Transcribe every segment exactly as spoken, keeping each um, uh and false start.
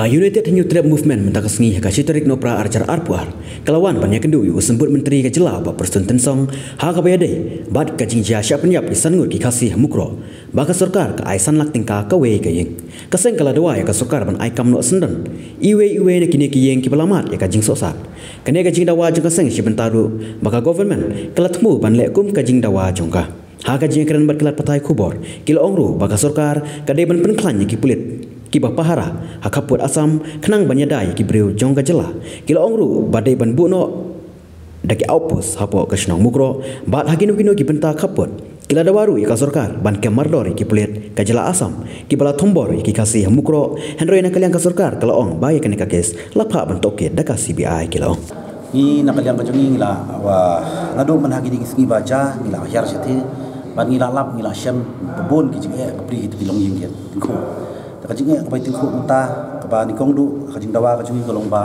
Ka United Hynñiewtrep Movement mynta ka sngi ha ka shi tarik Nohprah arhajar arphew ar ka la wan ban ïakynduh ïa u Symbud Myntri ka jylla Bah Prestone Tynsong ha kaba ïadei bad ka jingjia shah pynïap ïa san ngut ki Khasi ha Mukroh, ba ka sorkar ka ai san lak tyngka kawei ka ïing. Ka seng ka la dawa ïa ka sorkar ban ai kam noh syndon iwei iwei na kine ki ïing kiba la mad ïa ka jingsohsat. Kane ka jingdawa jong ka seng shi bynta ruh ba ka government ka la thmu ban leh kum ka jingdawa jong ka. Ha ka jingkren bad ki lad pathai khubor, ki la ong ruh ba ka sorkar ka dei ban pynkhlaiñ ïa ki pulit kiba pahara ha khappud Assam khnang ban ïada ïa ki briew jong ka jylla. Ki la ong ruh ba dei ban buh noh da ki outpost hapoh ka shnong Mukroh bad ha kino kino ki bynta khappud. Ki la dawa ruh ïa ka sorkar ban kem mardor ïa ki pulit ka jylla Assam kiba la thombor ïa ki Khasi ha Mukroh, hynrei na ka liang ka sorkar ka la ong ba ïa kane ka kes la phah ban tohkit da ka C B I, ki la ong. Ngi na ka liang ka jong ngi ngi la wa naduh mynha kine ki sngi ba jia ngi la hiar shatei bad ngi la lap ngi la shem ba bun ki jingeh ba pli ki longïing ki tyngkhuh. Te ka jingeh kaba tyngkhuh mynta kaba nyngkong duh ka jingdawa ka jong ngi ka long ba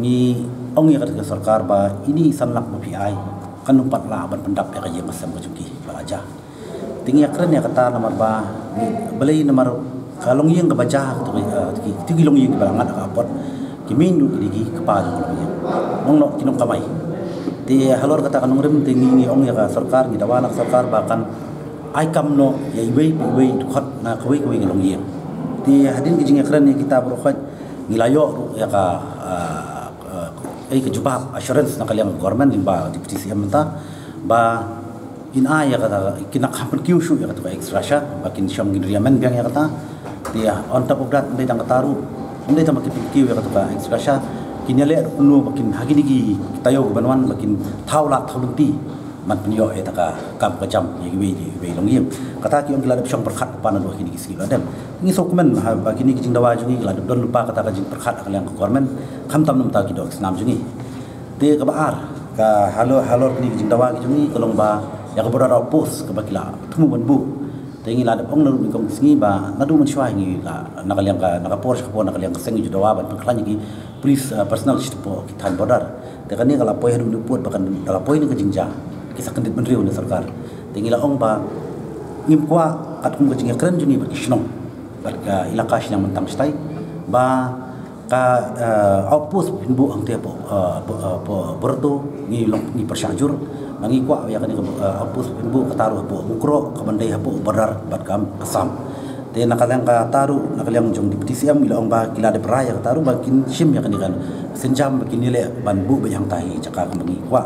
ngi ong ïa ka sorkar ba ine i san lak ba phi ai kan ym pat lah ban pyndap ïa ka ïing ka sem ka jong ki ba la jia. Te ngi ïakren ïa kata namar ba balei, namar ka longïing kaba jia, kito ki, eh, kito ki, kito ki longïing kiba la ngat ha ka apot ki mih ruh ki dei ki kpa jong ka longïing. Nong noh ki nongkamai. Te halor kata ka nongrim te ngi, ngi ong ïa ka sorkar, ngi dawa na ka sorkar ba kan ai kam noh ïa iwei pa iwei dkhot na kawei kawei ka longïing. Te hadien ki jingïakren ïa kita baroh khoit ngi la ïoh ruh ïa ka, ah, ah, eh, ka jubab, assurance na ka liang ka government lyngba Deputy C M mynta ba kin ai ïa kata, kin nang kham pynkiew shuh ïa kata ka ex gratia ba kin shong kin riamen biang ïa kata. Te on top of that, ym dei tang kata ruh, ym dei tang ba kin pynkiew ïa kata ka ex gratia, kin ïaleh ruh kumno ba kin ha kine ki taïew ki ban wan ba kin thaw lad thaw lynti ban pynïoh ïa kata ka kam ka jam ïa kiwei kiwei longïing. Kata ki ong ki la dep shong pyrkhat lypa naduh kine ki sngi la dep. Ngi sngewkmen ha ba kine ki jingdawa jong ngi ki la dep don lypa kata ka jingpyrkhat ha ka liang ka government, khamtam na bynta ki doh ki snam jong ngi. Te kaba ar, ka halor, halor kine ki jingdawa ki jong ngi ka long ba ïa ka border outpost kaba ki la thmu ban buh. Te ngi la dep ong naduh nyngkong ki sngi ba naduh mynshuwa ngi la, na ka liang ka, na ka por sha ka por, na ka liang ka seng ngi ju dawa ban pynkhlaiñ ïa ki police, eh, personnel shapoh ki thaiñ border. Te kane ka la poi haduh ne pud ba kan da la poi ne ka jingjia ki sa kyndit bynriew ne sorkar. Te ngi la ong ba ngim kwah katkum ka jingïakren jong ngi bad ki shnong bad ka ilaka shiliang Myntang shatai ba ka, eh, outpost phin buh hangtei hapoh, eh, hapoh, eh, hapoh Borto ngi long ngi pyrshah jur. Ba ngi kwah ïa kane ka, eh, outpost phin buh kata ruh hapoh Mukroh kaban dei hapoh border bad ka Assam. Te na ka liang kata ruh, na ka liang jong Deputy C M ngi la ong ba ki la dep rai ïa kata ruh ba kin shim ïa kane ka sienjam ba kin ïaleh ban buh beit hangta hi jaka kaba ngi kwah.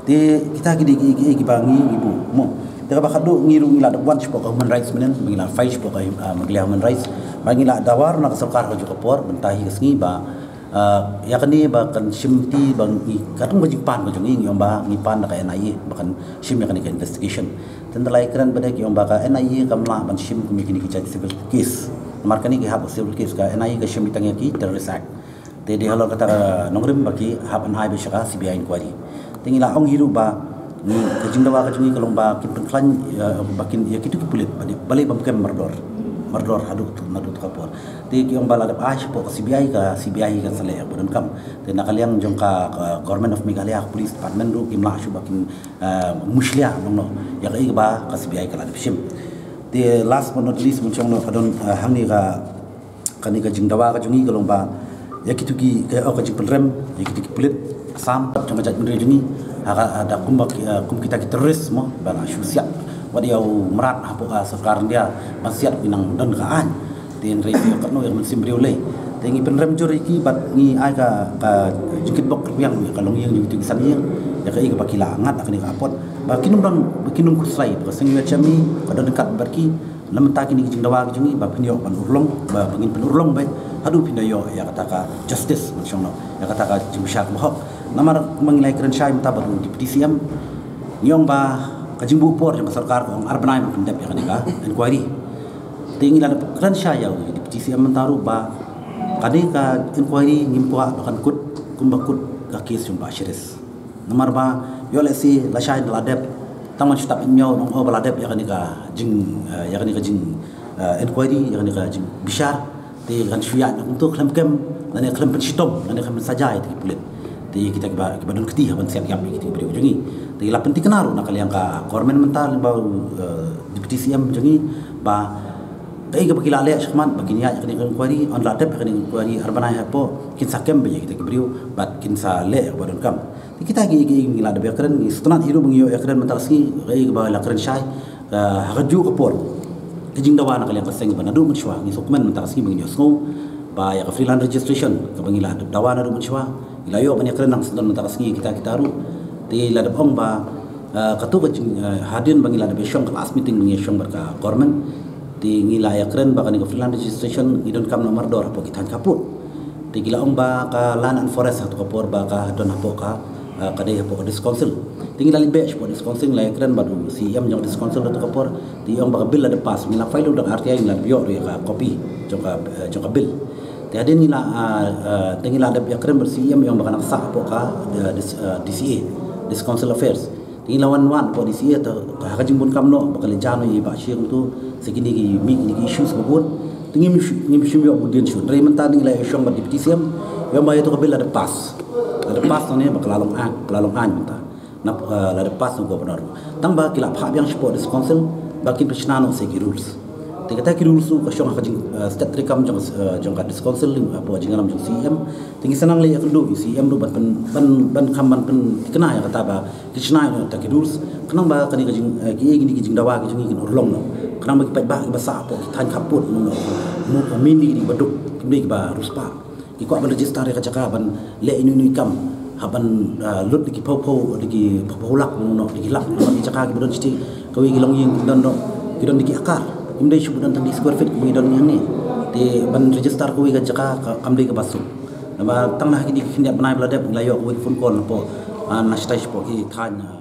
Te kita ki dei ki, ki, kiba ngi, ngi buh mo. Te kaba khatduh ngi ruh ngi la dep wan shapoh ka Human Rights mynhynnin, ba ngi la file shapoh ka, ah, Meghalaya Human Rights. Ba ngi la dawa ruh na ka sorkar ha kajuh ka por, mynta hi ka sngi ba, ah, ïa kane ba kan shim ti ba ngi, katkum ka jingpan ka jong ngi, ngi ong ba ngi pan da ka N I A ba kan shim ïa kane ka investigation. Te ynda la ïakren bad ki ong ba ka N I A kam lah ban shim kum ïa kine ki jait civil case. Namar kane ki hap civil case, ka N I A ka shim tang ïa ki Terrorist Act. Te dei halor kata ka nongrim ba ki hap ban ai beit sha ka C B I inquiry. Te ngi la ong hi ruh ba, mm, ka jingdawa ka jong ngi ka long ba kin pynkhlaiñ, eh, ba kin ïa kito ki pulit ba dei, balei bym kem mardor. Mardor haduh tu, naduh tu ka por. Te ki ong ba la dep ai shapoh ka C B I, ka C B I kan sa leh ïa kaba donkam. Te na ka liang jong ka, ka Government of Meghalaya, ka Police Department ruh kim lah shuh ba kin, eh, mushlia nongno ïa kaei kaba ka C B I ka la dep shim. Te last but not least, Mynshuwa, ka don, eh, hangne ka kane ka jingdawa ka jong ngi ka long ba ïa kito ki, ka, oh, ka jingpynrem ïa kito ki pulit Assam jong ka jaitbynriew jong ngi ha ka, ha da kumba ki, eh, kum kita ki terrorist mo, ba la shu siat wat ïa u mrad hapoh ka sorkar India ban siat ki nang don ka aiñ. Te hynrei ïa katno ïa ka mynsiem briew lei. Te ngi pynrem jur ïa ki bad ngi ai ka, ka jingkitbok kyrpiang ïa ka longïing jong kito ki san ïing ïa kaei kaba ki la ngat ha kane ka apot ba kin ym don, ba kin ym khuslai ba ka seng U H M E ka don ryngkat bad ki. Na mynta kine ki jingdawa ki jong ngi ba phin ïoh ban urlong, ba, ba ngin pynurlong beit haduh phin da ïoh ïa kata ka justice, Mynshuwa, ïa kata ka jingbishar kaba hok. Namar kumba ngi la ïakren shai mynta bad u Deputy C M, ngi ong ba ka jingbuh por jong ka sorkar ka ong ar bnai ban pyndep ïa kane ka inquiry. Te ngi la dep kren shai ïa u Deputy C M mynta ruh ba kane ka inquiry ngim kwah ba kan kut kumba kut ka case jong Bah Shiris. Namar ba ïoh lehse lashai da la dep, tang ban shu tap ïa u nong, oh, ba la dep ïa kane ka jing, eh, ïa kane ka jing, eh, inquiry, ïa kane ka jingbishar. Te kan shu ïaid na kumto khlem kem lane khlem pynshitom lane khlem pynsaja ïa ki pulit. Te kita kiba, kiba don kti ha ban siat ïap ïa kita ki briew jong ngi. Te la pynthikna ruh na ka liang ka government mynta lyngba u, eh, Deputy C M jong ngi ba Kaei kaba ki la leh shakhmat ba kin ïaid ïa kane ka inquiry, yn la dep ïa kane ka inquiry ar bnai hapoh, kin sa kem beit ïa kita ki briew bad kin sa leh ïa kaba donkam. Te kita ki, ki, ki la dep ïakren, ngi sngewtynnat hi ruh ba ngi ïoh ïakren mynta ka sngi, kaei kaba la kren shai, ah, ha kajuh ka por. Ka jingdawa na ka liang ka seng ba naduh mynshuwa, ngi sngewkmen mynta ka sngi ba ngin ïohsngew ba ïa ka freelance registration kaba ngi la dep dawa naduh mynshuwa, ngi la ïoh ban ïakren nang sdang mynta ka sngi kita kita ruh. Te la dep ong ba, ah, katto ka jing, ah, hadien ba ngi la dep ïashong ka last meeting ba ngi ïashong bad ka government. Te ngi la ïakren ba kane ka freelance registration ngi donkam noh mardor hapoh ki thaiñ khappud. Te ki la ong ba ka Land and Forest ha kato ka por ba ka don hapoh ka, ah, ka dei hapoh ka District Council. Te ngi la leit beit shapoh District Council, ngi la ïakren bad u C E M jong ka District Council ha kato ka por. Te i ong ba ka bill la dep pass, ngi la file ruh da ka R T I, ngi la pynïoh ruh ïa ka copy jong ka, eh, jong ka bill. Te hadien ngi la, ah, ah, te ngi la dep ïakren bad C E M, i ong ba ka nang sah hapoh ka, eh, dis-, eh, D C A, District Council Affairs. Te ngi la wan wan hapoh D C A, te ha ka jingbun kam noh ba ka la jan noh ïa i Bah Shi kumto, sa kine ki mih kine ki issues ba bun. Te ngim shu-, ngim shym ïoh bud dien shuh. Hynrei mynta ngi la ïashong bad Deputy C M, i ong ba ïa kato ka bill la dep pass. La dep pass, tang ne ba ka la long aiñ, ka la long aiñ mynta. Nap, eh, la dep pass na u Governor. Tang ba ki la phah biang shapoh District Council ba kin pynshna noh sa ki rules. Te kata ki rules ruh ka shong ha ka jing, eh, statutory kam jong, eh, jong ka District Council, eh, hapoh jingïalam jong C E M. Te ngi sa nang leit ïakynduh ïa u C E M ruh ban pyn, ban, ban kham ban pynthikna ïa kata ba kin shna noh kita ki rules. Khnang ba kane ka jing, eh, ki, kine ki jingdawa ki jong ngi kin urlong noh. Khnang ba ki paidbah kiba sah hapoh ki thaiñ khappud, mynno, mynno, mynno kine kiba duk, kim dei kiba riewspah. Ki kwah ban register ïa ka jaka ban leh ino ino i kam, hap ban, ah, lut da ki phew phew, da ki phew phew lak mynno, da ki lak, namar ki jaka kiba don shatei kawei ki longïing ki don noh, ki don da ki akar. Kim dei shuh ba don tang da ki square feet kumba ki don hangne. Te ban register kawei ka jaka ka, kam dei kaba suk. Namar tang na kine ki khyndiat bnai ba la dep ngi la ïoh kawei ka phone call napoh, ah, na shatai shapoh ki thaiñ, ah,